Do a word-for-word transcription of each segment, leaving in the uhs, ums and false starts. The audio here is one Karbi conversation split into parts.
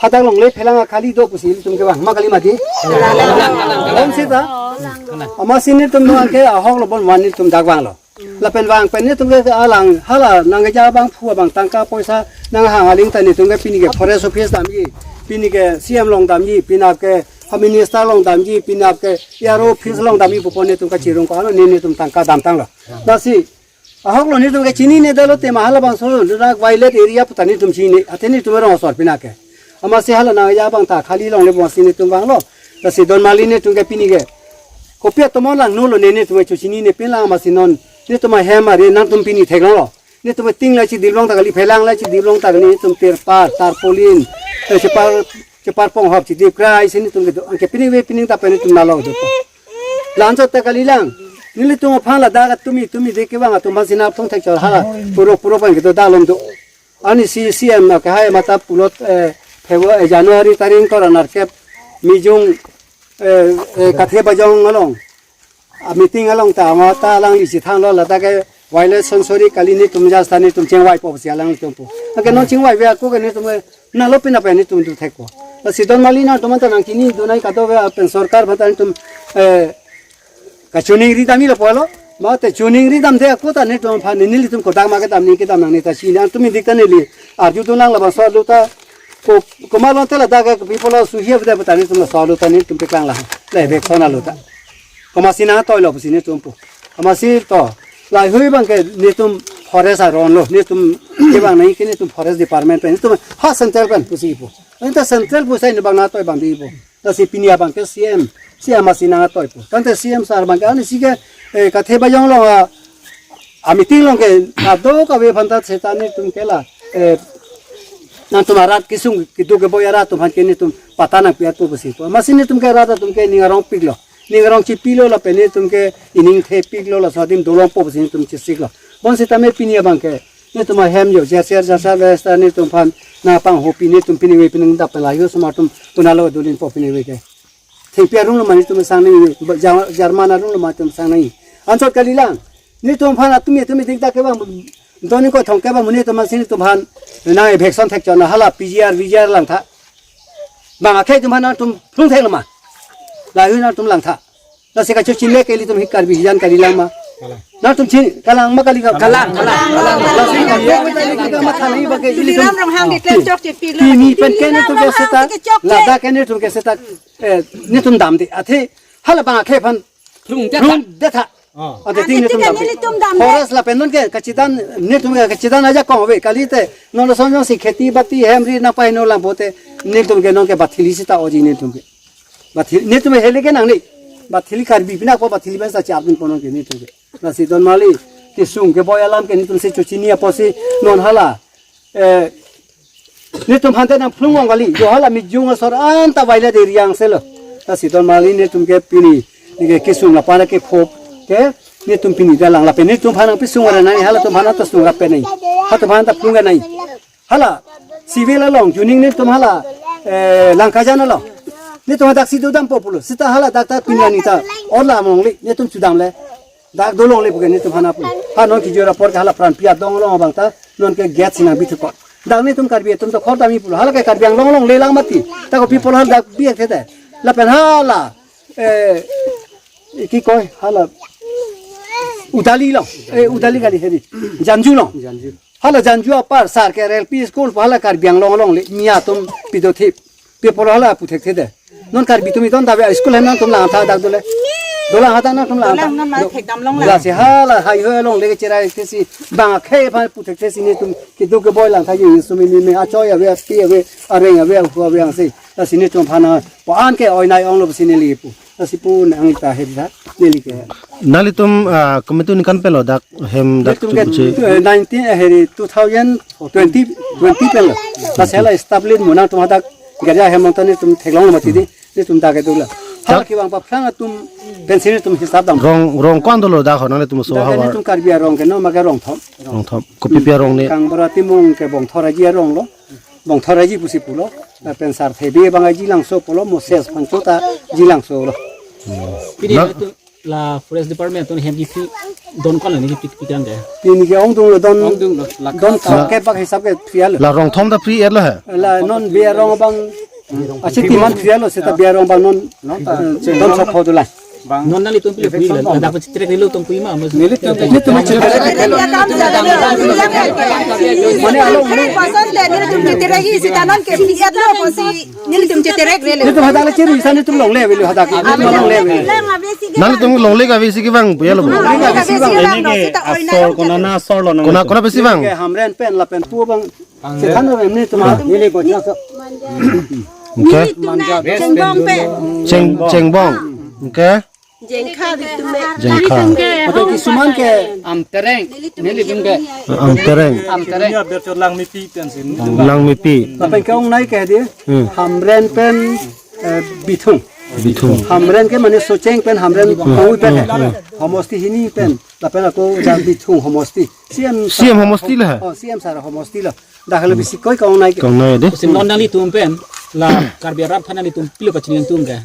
Dak longle phelang akhali do pusi ilitum kevang ma kali mati. Bonsita. Amatsi netum abangke ahok lo bon van netum dak vanglo. Lapen vang pen netum ke alang hala nangkeja abangphu abang tangka poisa nanghang aling ta netum ke pini ke forest office damji, pini ke C M along damji, penap ke Home Minister along damji, penap ke A R O office along damji pupo netum kachirung ko ano ne netum tangka damtanglo. Lasi ahok lo netum ke chinine detlo tema halabangso dak wildlife area puta netum chinine, athe netum rong asor pina ke. Amatsi hala nangkeja abang ta khali longle bonsita netum vanglo. Lasi don mali netum ke pini ke kopi atomon langno lo ne netum ke chinine pin lang amatsi non netum ahem ari nangtum pini theklonglo. Netum ting la chidip long ta kali, phelang la chidip long ta kali, netum tirpal, tarpaulin, eh, chepar, chepar ponghop chidip krai si netum kedo. Anke pini ave pini ta pen netum nalo do. La-anchot ta kalilang. Nelitum aphan ladak atumi tumi de kevang atum aphan sinap thong thekchor hala. Puro puro pen kedo dalom do. Ani si C M na kahai mata pulot, eh, February, eh, January tarik ingkoi ra nerkep Mijung, eh, eh, Kathe Bajong along. A meeting along ta ama ta alangli chethanglo ladak ke wildlife sanctuary kali netum jasta netum chingvaipo pusi alanglitum pu. Anke non chingvai ave ako ke netum ke nalo pina pen netum do thekpo. Lasi don mali nangtum anta nangchini donai kadokave pen sorkar aphan ta netum, eh, kachiningri damji lapulo. Mate chiningri damde ako ta netum aphan nelitum kodak ma kedam ne kedam nangne ta chinine, tumi dik ta neli arju dun lang labangso arlo ta ko, komat lo te ladak ke people lo suhi ave de ta netum laso arlo ta netum peklang la. Le bek sona lo ta. Komatsi nangtoilo pusi netum pu. Amatsi to. Lahei abangke netum forest aron lo. Netum kevang nangji ke netum forest department pen. Netum ha central pen pusi pu. Anta central pusai ne abang nangtoi abang di pu. Lasi pini abangke C M. C M amatsi nangtoi pu. Tangte C M sir abangke ani si ke, eh, Kathe Bajong along a, a meeting along ke kadokave aphan ta seta netum ke la, eh, nangtum arat kesung keduk keboi arat atum aphan ke netum patta nangpi-etpo pusi pu. Amatsi netum ke arat atum ke ning arong piklo. Ning arong chipilo lapen netum ke ining thepiklo laso adim dolongpo pusi netum chesiklo. Bonsitame pini abangke netum ahem jo, jer jer jer jer ves ta netum aphan nangpanghopi netum pini ave pini dap lahei osomar atum punalo dolinpo pini ave ke. Thengpi arong lo ma netum sang nangji, Jar-, German arong lo ma netum sang nangji. Anchot kalilang. Netum aphan atumi atumi ding ta kevang. Doni ko thong kevang muni atum amatsi netum aphan nang eviction thekchor na hala P G R, V G R langtha. Bang akhei atum aphan nangtum phlung theklo ma. Lahei nangtum langtha. Lasi kachochinine ke ilitum hi Karbi hijan kalilang ma. Nangtum chin kalang ma kali ka. Kalang, kalang, kalang. Lasi ka ko ko tali ka ma thani ba ke ilitum. Tuliram Ronghang ke klem chok chepilo. Pini pen ke netum ke seta. Ladak ke netum ke seta. Eh, netum damde. Athe hala bang akhei aphan phlung detha. Phlung detha. Ah. Ante tin netum damde. Netum damde. Forest lapen non ke kachidan netum ke kachidan ajakong ave kalite. Non lo sonjong si kheti bati hem ri nangpaheno lang pote netum ke non ke bathili seta oji netum ke. Bathili, netum hele ke nangne. Bathili Karbi pina ko bathili pen sa chap din ponon ke netum ke. Lasi don mali kesung keboi alam ke netum si chochini apotsi non hala. Eh, netum aphan ta nangphlung ong kali. Jo hala Mijung asor anta wildlife area angse lo. Lasi don mali netum ke pini. Neke kesung lapan ke khop. Ke netum pini dalang lapen netum aphan nangpisung ra nangji halatum aphan ta sung ra pen nangji. Halatum aphan ta phlung ra nangji. Hala, civil along, juning netum hala, eh, Langkajan along. Netum dak si dodampo pulo. Seta hala dak ta pini ani ta, ola among le, netum chudam le. Dak dolongle puke netum aphan pu. Ha non kejor apor ke hala Pranpi adong along abang ta, non ke gate si nangbi thekot. Dak netum Karbi atum ta khor damji pulo. Hala ke Karbi Anglong along lelang mati. Ta ko people hala dak bi thekte. Lapen hala, eh, ki koi, hala, Udali along, eh, Udali kali heri. Janju along. Janju. Hala Janju apar sar ke L P school pu hala Karbi Anglong along le mi atum pido thip. People hala pu thekthede. Non Karbi atum idon dave school hem nangtum langtha dak dole. Dolang hadak nangtum langtha. Dolang non ma thekdam long la. Lasi hala highway along le cherai thesi bang akhei aphan pu thekthesi netum keduk keboi langtha yu sumi mi me achoi ave, api ave, areng ave, ahu ave angse. Lasi netum aphan po-an ke oinai onglo pusi neli pu. Lasi pu nang ta heri ta neli ke. Nanglitum, ah, komantu ningkan pen lo dak hem dak netum ke, tubuchi. Eh, nineteen, eh, heri two thousand twenty, twenty pen lo. Lasi hala establish mo nangtum hadak garja hem nangta netum theklong lo mati di. Netum dak kedo la. Hala kevang paphrang atum pensi netum hisap dam. Rong, rong ko-an dolo dak ho nanglitum so. Dak havar. Netum Karbi arong ke no ma ke Rongthom. Rongthom. Kopi pi arong ne? Kangbura Timung ke Bongthor aji arong lo. Bongthor aji pusi pulo. Lapen Sarthe Bey abang aji Langso pulo, Moses Phangcho ta aji Langso lo. Pini na- netum La forest department atum hem kipi don ko-an ni kipi kipi kan de. Pini ke ongdung lo don. Ongdung lo, lakh. Don throkkep bak hisap ke free lo. La rong thom ta free lo he. La non bia rong abang. Achi timan free lo seta bia rong abang non. Non ta, eh, don throkkep do la. Non nanglitum pilo free lo. Ladak pa cheterek lo atum pu ma. Nelitum, nelitum cheterek lo. Mane alo. Nelitum cheterek lo pusi. Nelitum cheterek le. Nelitum hadak le cheru isa nelitum longle avelo hadak. Nelitum longle avelo. Nanglitum longle kave isi kevang puya lo. Longle kave isi kevang. Ini ke asor kona na asor lo nang. Kona, kona besi vang. Ke Hamren pen lapen pu abang. Sethan lo nelitum. Neli bocor so. Oke. Chengbong pen. Cheng, chengbong. Oke. Jengkha nelitum me. Jengkha. Ato kisuman ke Amtereng. Nelitum ke. Amtereng. Amtereng. Ini aber chot Langmepi pen si. Langmepi. Lapen ke ongnei ke dia. Hmm. Hamren pen, eh, Bithung. Bithung. Hamren ke mane Socheng pen Hamren. Hmm. Kongui pen. Hmm. Hmm. Homosti hini pen. Lapen ako ja Bithung homosti. C M C M homosti lo he? Oh, C M sar homosti lo. Dak halo bisi koi ka ongnei ke. Ka ongnei de. Pusi non nanglitum pen la Karbi arat aphan nanglitum pilo pachini kangtung ke?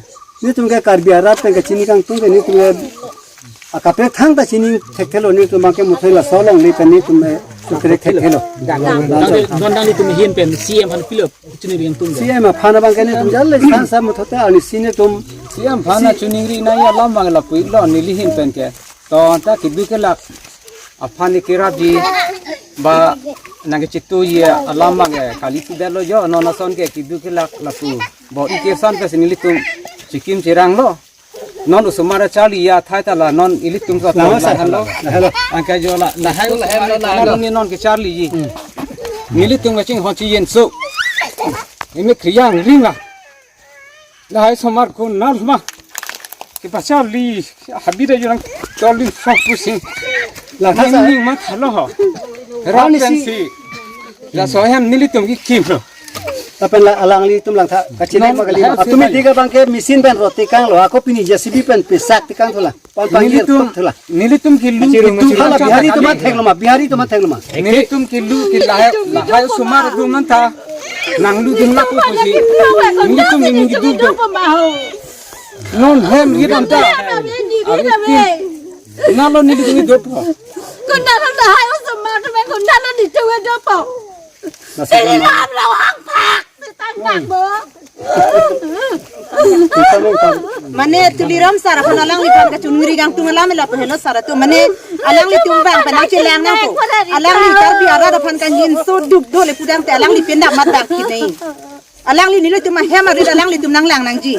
Nelitum ke Karbi arat pen kachini kangtung ke nelitum ke akaprek thangta chini thekthelo nelitum abang ke muthoi laso longle pen nelitum, eh, cheterek thekthelo. Tangte non nanglitum ahin pen C M aphan pilo chiningri kangtung ke? C M aphan abang ke nelitum jale san sa muthot arnisi nelitum C M aphan chiningri nangji alam abang lapu-iklo neli ahin pen ke. To ta kedo kelak aphan ni kerapji ba nangkechituji alam abang ke kali sudah lo jo, non ason ke kedo kelak lapu. Bo ike san ke si nelitum chikim chirang lo. Non osomar charli athai ta la non ilitum so. Lama sa. Lahelo. Lahelo. Anke jo la, lahai lo, lahelo, lahelo. Non ni non kecharliji. Hmm. Nelitum kachinghon chi yen so. Imi kriyang ring la. Lahai osomar ko nar ma. Kepacharli habit ajo nangcharli sok pusi. Langtha sa. Ning ning ma thalo ho. Arnisi. Rat pensi. Laso ahem nelitum kikim lo. Lapen la alanglitum langtha kachilek ma kali. Atum itika abang ke machine pen rot tekang lo. Ako pini J C B pen pesak tekang thula. Pon pangir nelitum, thula. Nelitum kilu kitu. Hala Bihari atum atheng lo ma, Bihari atum atheng lo ma. Nelitum kilu ki lahai, lahai osomar atum anta nangludun lapu pusi. Nelitum ini kidu do. Non hem gitu anta. Nalo nelitum kidu po. Kunda lo lahai osomar atum kunda lo nelitum kidu po. Nasi ini kama. Ram lo angpak. Setang tak bo. Mane Tuliram sar aphan alangliphan kachiningri kangtung alam lapu helo sar atum. Mane alanglitum abang pen nangchelang nangpo. Alangli Karbi arat aphan kangjinso duk do le pudamte alangli pen dak mat dak kinai. Alangli nelitum ahem arit alanglitum nanglang nangji.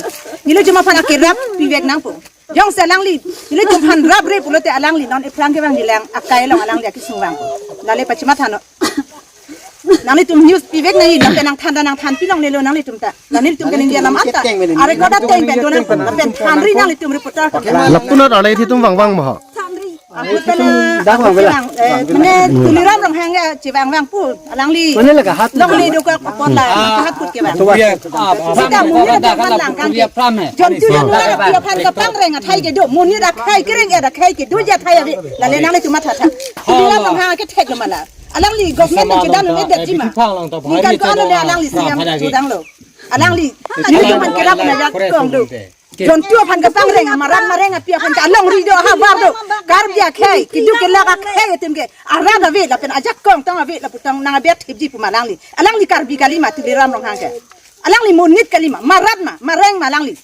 Nelitum aphan akerap pivek nangpo. Jongsi alangli, nelitum aphan rapre pulote alangli non ephrang kevangji lang akai along alangli akesung vangpo. Lale pachimatha non. Nanglitum news pivek nangji, lapen nangthan ta nangthanpi longlelo nanglitum ta. Nanglitum kaningje alam anta. Arecord ateng pen do nangpo, lapen thanri nanglitum reporter. Lapu non arlai itum vangvang ma ho. Thanri. Ako pala, dak vang pala. Eh, mane Tuliram Ronghang ke chevangvang pu. Alangli. Mane la kahat. Longle do ka apot la, kahat put kevang. Sita monit atum aphan lang kangke. Jontu January aphi aphan kapangreng athai kedo. Monit akhai kereng-et akhai kedoji athai ave. Lale nanglitum mathatha. Tuliram Ronghang ke thek lo ma la. Alangli government nangkedam-un-edetji ma. Ningkan ko-an le alangli siyam chudang lo. Alangli. Nelitum aphan kerap na jak kong do. Jontu aphan kapangreng, marat mareng api aphan ta alongri do, havar do. Karbi akhai, keduk kelak akhai atum ke arat ave lapen ajakong tong ave lapu tong nang aber thipji pu ma alangli. Alangli Karbi kali ma Tuliram Ronghang ke. Alangli monit kali ma, marat ma, mareng ma alangli.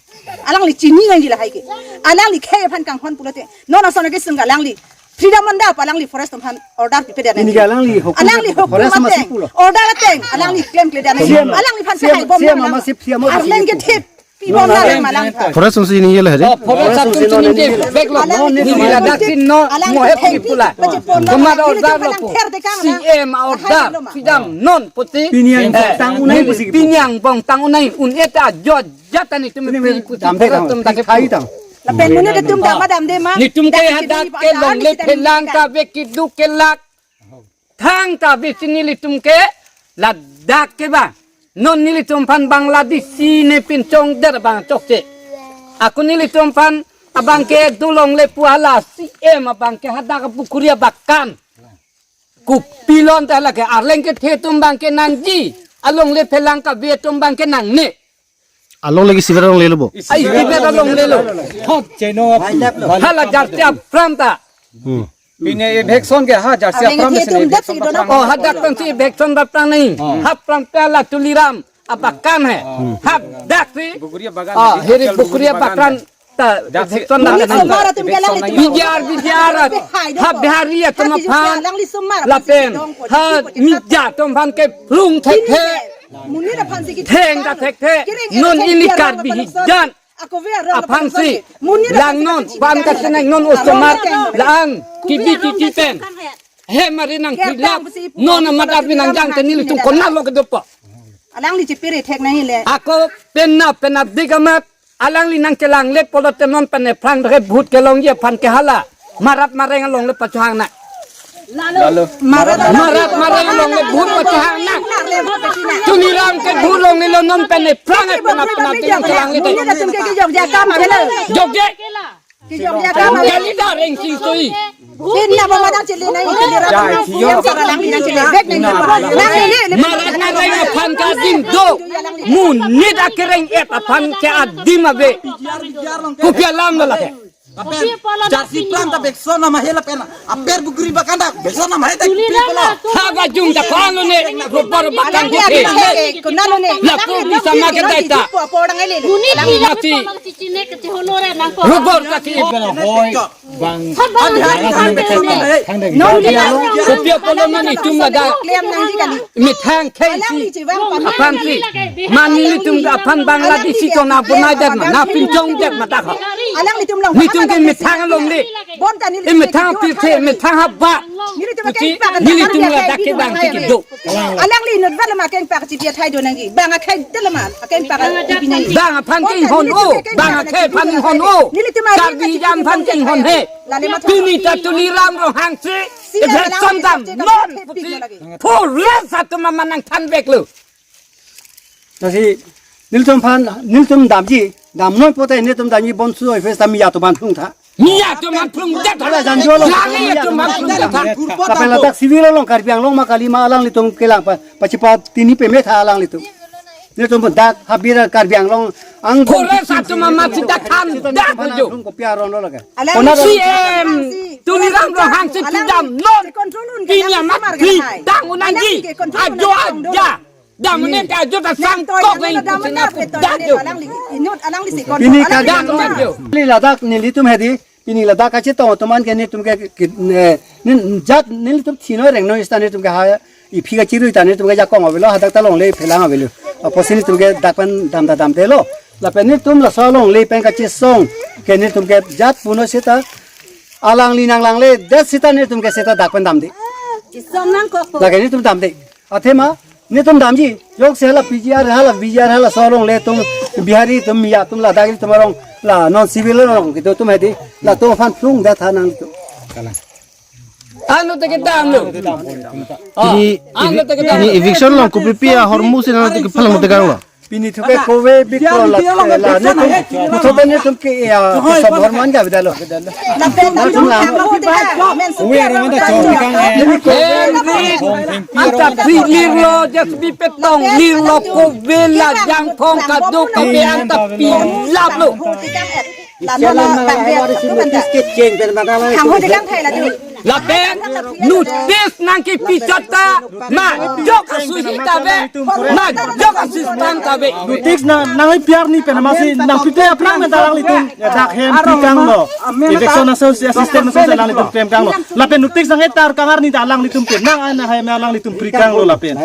Alangli chini nangji lahai ke. Alangli khei aphan kanghon pulote. Non ason akesung alangli. Freedom anda pa alangli forest atum aphan order pipedet nangji. Ini ke alangli hukum. Alangli hukum forest ateng, masih pulo. Order ateng, alangli claim kledet nangji. C M, alangli aphan C M, sahai bom C M nang. Masih, C M masih Arleng pulo. Ke thip. Pi bom nang malang. Forest atum si ningje le hari. Oh, forest atum si ningje. Bek lo. Alangli neli ladak si non, alangli mo hep thengpi pula. Pachipon. Koma nang order lo pu. Ther tekang nang. C M order. Ahai lo ma. Freedom non puti. Pini angbong tang-un-e pusi. Pini angbong tang-un-e, un-e ta jot. Jatani tum ini pi puti dam de program tang, tum ta ke thai pu tang. Lapen monit atum dam dam de ma. Nelitum ke hadak ke longle phelang kave keduk kelak. Thangta bisi nelitum ke ladak ke ba. Non nelitum aphan Bangladeshi ne pinchongdet abang chokche. Ako nelitum aphan abang ke dolongle pu hala C M abang ke hadak pukhuri abakan. Kopilon ta hala ke Arleng kethe atum abang ke nangji. Alongle phelang kave atum abang ke nangne. Along lagi civil alongle lo bo. Ai, civil alongle lo. Hala jarsi apran ta. Hmm. Pine eviction ke ha jarsi apran, pine eviction ta apran. Oh, hadak pensi eviction ta apran nahi. Oh. Hapran ta la Tuliram abakan hai. Hmm. Hadaksi. Bukuria bagan. Ah, hiri Bukuria bagan ta eviction ta nahi. Bijar, bijar. Ha Bihari atum aphan. Lapen ha Mija atum aphan ke plung thekthe. Theng ta thekthe. Non ili Karbi hijan aphansi. Langnon, bang kasinang non osomar lang kibi kibi pen. He mari nang pilak. Non amat arbi nang jang tenil tung kona lo kedopo. Alangli chipiri thek nahi le. Ako penap penap di kamat. Alangli nangchelangle pulote non pen aphrang re vote kelongji aphan ke hala marat mareng alongle pachohang nang. Lalo. Marat, marat mareng alongle vote pachohang nang. Tuliram ke vote longle lo, non pen aphrang penap penap di nangchelangle te. Jogje. Jogja kama. Kali da reng sing soi. Pin na mama nangchele nang, Tuliram. Ya, nang iyo. Yang cara lang nangchele. Bek nang. Nang ini, ini. Marat mareng aphan ke adim do. Monit akereng-et aphan ke adim ave. Kopi alam lo lake. Aper, jarsi apran ta eviction nama hela pen. Aper Bukuri bakan ta eviction nama hela. Haba jung ta kwan lo ne. Rubber bakan ke. Kunalo ne. Lapu bisa makan dai ta. Mati. Rubber kaki. Bang. Kopi apollo non itum ladak. Methang khei si. Aphansi. Mani itum aphan Bangladeshi chona punai det ma, na pinchong det ma dak ha. Nitum ke methang longle. E methang pirthe, methang haba. Kuti, nelitum ladak ke bang si kedo. Alangli inut vala ma keng pak chipi athai do nangji. Bang akhai de lama, akeng pak chipi nangji. Bang aphan ke inghon o, bang akhai aphan inghon o. Karbi jam aphan ke inghon he. Pini ta Tuliram Ronghang si, eviction dam non. Forest atum aman nangthan vek lo. Lasi, nelitum aphan, nelitum damji, damnoi pote nelitum damji bonsu office ta Mija atum aphan plung tha. Mija atum aphan plung det tha. Hala janjo lo. Lali atum aphan plung det tha. Lapen ladak civil along Karbi Anglong ma kali ma alanglitum kelang pa, pachipa tini peme tha alanglitum. Nelitum dak habir Karbi Anglong ang Forest atum amat sita than det jo. Plung kopi aron lo lake. Alang C M Tuliram Ronghang si pidam non. Pini amat pri tang unangji. Ajo aja. Dam ne ka jo ta sang kok nang. Dam jo. Pini ka dam jo. Pini ladak nelitum hedi. Pini ladak kachetong atum an ke nelitum ke, ke, ne, nin jat nelitum thinoi rengnoi sita nelitum ke ha iphi kachirui ta nelitum ke jakong avelo, hadak ta longle phelang avelo. Apotsi nelitum ke dak pen dam ta damdelo. Lapen nelitum laso longle pen kachesong ke nelitum ke jat punoi sita alangli nanglangle det sita nelitum ke sita dak pen damde. Chisong nangkok po. Lake nelitum damde. Athema, netum damji, yok se hala P G R, hala V G R, hala so alongle atum, Bihari atum, Mija atum, ladak atum arong, la non civil arong, kedo atum hedi, latum aphan plung det tha nangtum. Ano te kedam lo. Pini, ano te kedam. Pini eviction along kopi pi ahormu si nang te kephalang te kang lo. Pini thu ke kove bikro la la netum, thu ke netum ke ya, ke sob horman ga bidalo. Lapen nang tum la. Uwe arong ta chong kang eh. Henry, anta pi lirlo, just bi petong lirlo, kove la jangphong kaduk kove anta pilap lo. Lano la tangbe notice ke cheng pen mata la. Hang ho dikang thai la tu. Lapen notice nangkepi chot ta, majok asuhi ta ave, majok asistan ta ave. Notice na nangpi arni pen masi nangpipe aphrang pen ta alanglitum dak hem pri kang lo. Eviction aso si assistant aso si alanglitum klem kang lo. Lapen notice nang etar kang arni ta alanglitum pen nang ana hem alanglitum pri kang lo lapen.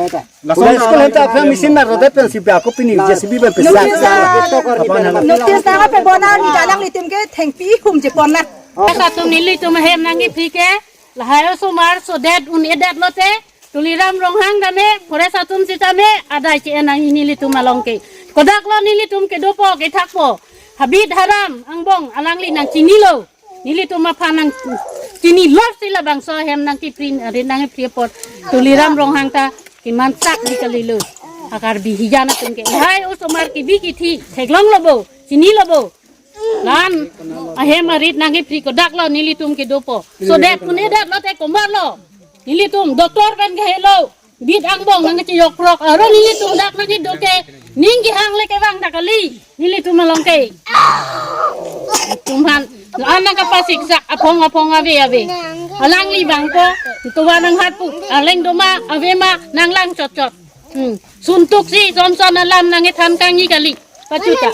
Laso school hem ta aphrang machine na rodet pen si bia ko pini J C B pen pesa. Notice na, notice na pe bona ni ta alanglitum ke thengpi hum je pon na. Asa tum nelitum hem nangkepri ke lahai osomar sodet un-edet lote, Tuliram Ronghang tame, Forest atum sitame, adai che nang nelitum along ke. Kodak lo nelitum kedopo kethakpo. Habit haram angbong alangli nangchinilo. Nelitum aphan nangchini lor si labangso hem nangkepri, ari nangkepri apot. Tuliram Ronghang ta keman sak di kalilo. Akar bihijan atum ke. Lahai osomar kebi kethi, theklong lo bo, chinilo bo. Lan ahem arit nangkepri kodak lo nelitum kedopo. Sodet un-edet lote komat lo. Nelitum doctor pen kehelo. Bit angbong nangkechiyok prok, aron nelitum dak nangkedo ke, ning kehang le kevang dak kali, nelitum along ke. Tum aphan, la-an nangkapasiksak, aphong aphong ave ave. Alangli bang ko, tuwa nanghat pu, aleng doma, ave ma, nanglang chot chot. Hmm. Suntuk si, son son alam nangkethan kangni kali, pachuta.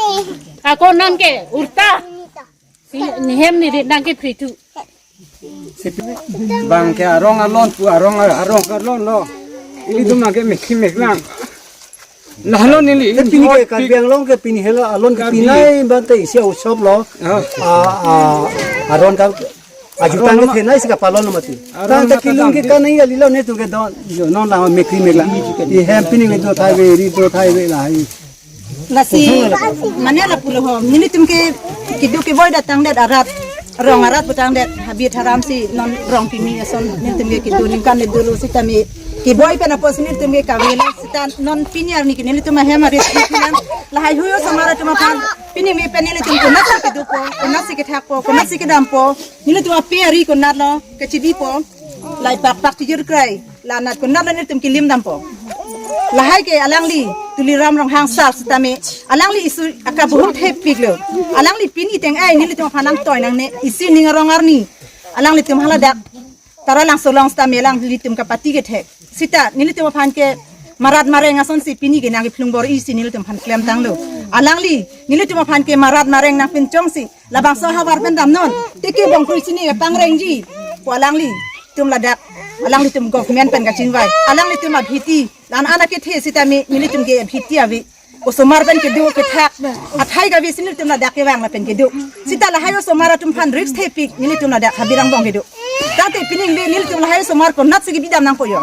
Ako nangke, urta. Si, nehem nerit nangkepri thu. Bang ke arong alon pu arong arong alon lo. Ilitum nangke mekhi meklang. Lahelo neli. Te pini ke Karbi Anglong ke pini helo alon ke Karbi. Pinai bante isi usop lo. Ah. Ah, ah, aron ka ajutang ke thenai si kapalon lo mati. Aron tang ta mata kilung ke dam. Kanai alilo netum ke don. Jo non la mekhi meklang. Ihem pini ke do thai ave, ri do thai ave lahai. Lasi mane lapulo ho, nelitum ke kedo keboi dak tangdet arat, rong arat pu tangdet, habit haram si non rong kimi ason nelitum ke kedo ningkan le dulu sitame keboi pen apotsi nelitum ke kave lo sita non pini arni ke nelitum ahem arit nelitum lahai hui osomar atum aphan pini me pen nelitum konatsi kedopo, konatsi kethakpo, konatsi kedampo, nelitum ape ari konatlo kechibipo, lai pak pak tijur krai. La anat konat lo nelitum kelim dampo. Lahai ke alangli Tuliram Ronghang sar sitame alangli isi akabahut thepik lo. Alangli pini teng ai nelitum aphan nangtoi nangne isi ning arong arni. Alanglitum haladak Taralangso along sitame alanglitum kapati kethek. Sita nelitum aphan ke marat mareng asonsi pini ke nangkephlung bor-i si nelitum aphan klemtanglo. Alangli nelitum aphan ke marat mareng nangpinchongsi labangso ahavar pen damnon. Tiki bongkrui chini kepangrengji pu alanglitum ladak. Alanglitum government pen kachingvai. Alanglitum abhiti. La-an anak kethe sitame nelitum ke abhiti ave. Osomar pen kedo kethak. Athai kave si nelitum ladak kevang lapen kedo. Sita lahai osomar atum aphan risk thepik nelitum ladak habit angbong kedo. Tangte pining le nelitum lahai osomar konatsi kebidam nangpo yo.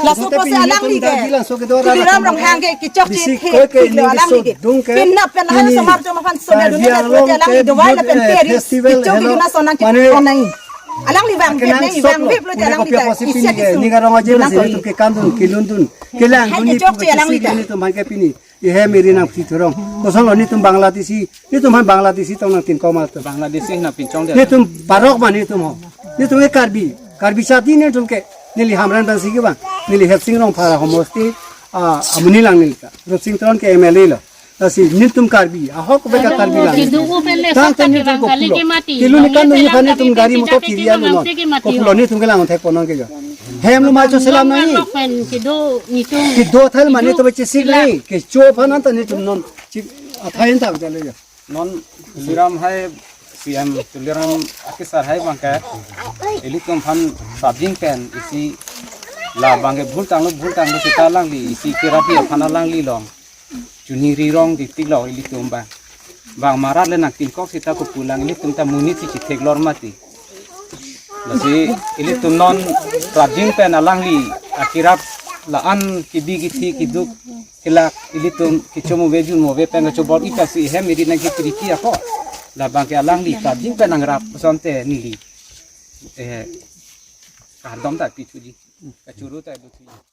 Laso apotsi alangli ke Tuliram Ronghang ke kechokche thepik lo alangli ke. Pinap pen lahai osomar atum aphan soda dun ke alangli dovai lapen peri. Kechok ke dun ason nangke onai. Alangli vangvep nangji, vangvep lo te alangli ta isi ati sung. Ning arong aje masi nelitum ke kandun, kelundun, kelang. Hai dun ni kechokche alangli ta. Nelitum aphan ke pini ihem eri nangpithurong. Kosonlo nelitum Bangladeshi, nelitum aphan Bangladeshi tong nangtinkok ma to. Bangladeshi nangpinchongdet. Nelitum parok ma nelitum ho. Nelitum ke Karbi, Karbi chati nelitum ke. Neli Hamren pensi kevang, neli Hepsing Rongphar ahomosti, ah, amonit lang neli ta. Rupsing Teron ke M L A lo. Lasi nelitum Karbi, ahok beka Karbi lang. Kedo pen le tang sat tang nelitum ke bang kali kopilo. Ke mati. Kilu ni kan neli kan nelitum gari motor kiri alu non. Kopilo nelitum kelang thek ponong ke jo. Hem lo macho selam nangji. Lok pen kedo nelitum. Kedo thal mane to bechesik nangji. Kecho aphan anta nelitum non. Chip athain tak jale jo. Non Tuliram hai C M Tuliram akesar hai bangke ilitum aphan sabjing pen isi la bangke bhultanglo bhultanglo sita alangli isi kerapi aphan alangli along chuningri rong ditik lo ilitum bang. Bang marat le nangtinkok sita kopulang ilitum ta monit si chithek lor mati. Lasi ilitum non prajin pen alangli akirap la-an kebi kithi kiduk kelak ilitum kichomo ve junmo ve pen kachobor-i ta si hem iri nangkepriki ako. Labang ke alangli prajin pen nangrap asonte neli. Eh, kardom ta pithuji. Kachuru ta duthuji.